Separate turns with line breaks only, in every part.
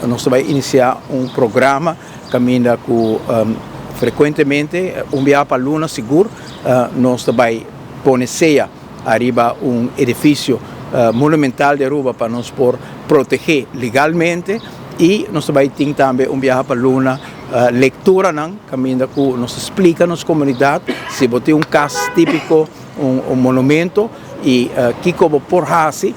Nos ta bay inicia un programa caminda cu frecuentemente, un biaha pa luna sigur, nos ta bay pone sea ariba un edificio monumental di Aruba pa nos por protege legalmente y nos ta bay tin tambe un biaha pa luna lecturanan caminda cu nos ta splica nos comunidad si bo tin un cas tipico, un monumento y kico bo por haci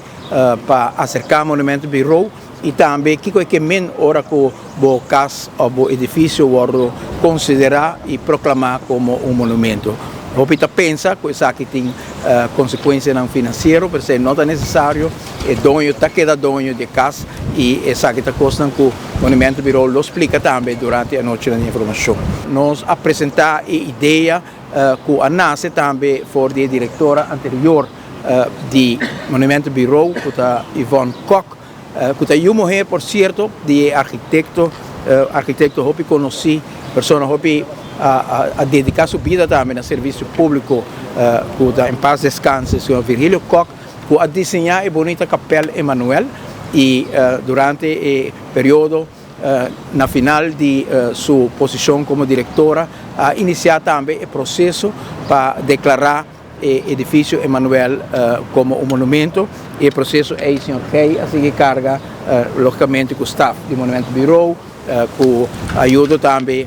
pa acerca Monumento Bureau y tambe kico e ke men ora cu bo cas of bo edificio wordo considera y proclama como un monumento. Hopi ta pensa cu esaki tin consecuencianan financiero, pero esey no ta necesario. E doño ta keda doño di e cas y esaki ta cosnan cu Monumento Bureau lo splica tambe durante e anochinan di informacion. Nos a presenta e idea cu a nace tambe for di e directora anterior di Monumento Bureau cu ta Yvonne Kock, cu ta yu muher por cierto di e arquitecto, arquitecto hopi conoci, persona hopi a dedica su bida tambe na servicio publico, cu ta en paz descanse, señor Virgilio Kock, cu a diseña e bonita Kapel Emmanuel y durante e periodo na final di su posicion como directora a inicia tambe e proceso pa declara e edificio Emmanuel como un monumento y e proceso ey señor Gey a sigui carga, logicamente cu staf di Monumento Bureau, cu ayudo tambe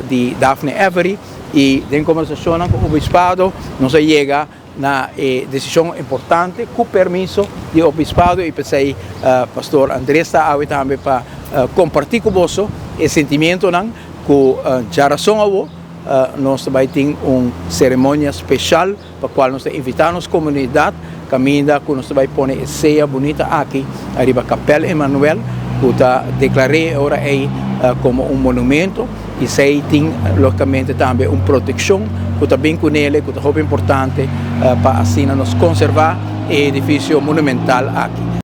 di Daphne Every, y den conversacionnan cu Obispado nos a yega na e decision importante cu permiso di Obispado y p'esey Pastor Andres ta awe tambe pa comparti cu boso e sentimientonan cu djarason awo nos ta bay tin un ceremonia special pa cual nos ta invita nos comunidad, caminda cu nos ta bay pone e sea bunita aki ariba Kapel Emmanuel, cu ta declar'é e ora ey como un monumento y esey tin logicamente tambe un proteccion cu ta bin cunele, cu ta hopi importante pa asina nos conserva e edificio monumental aki.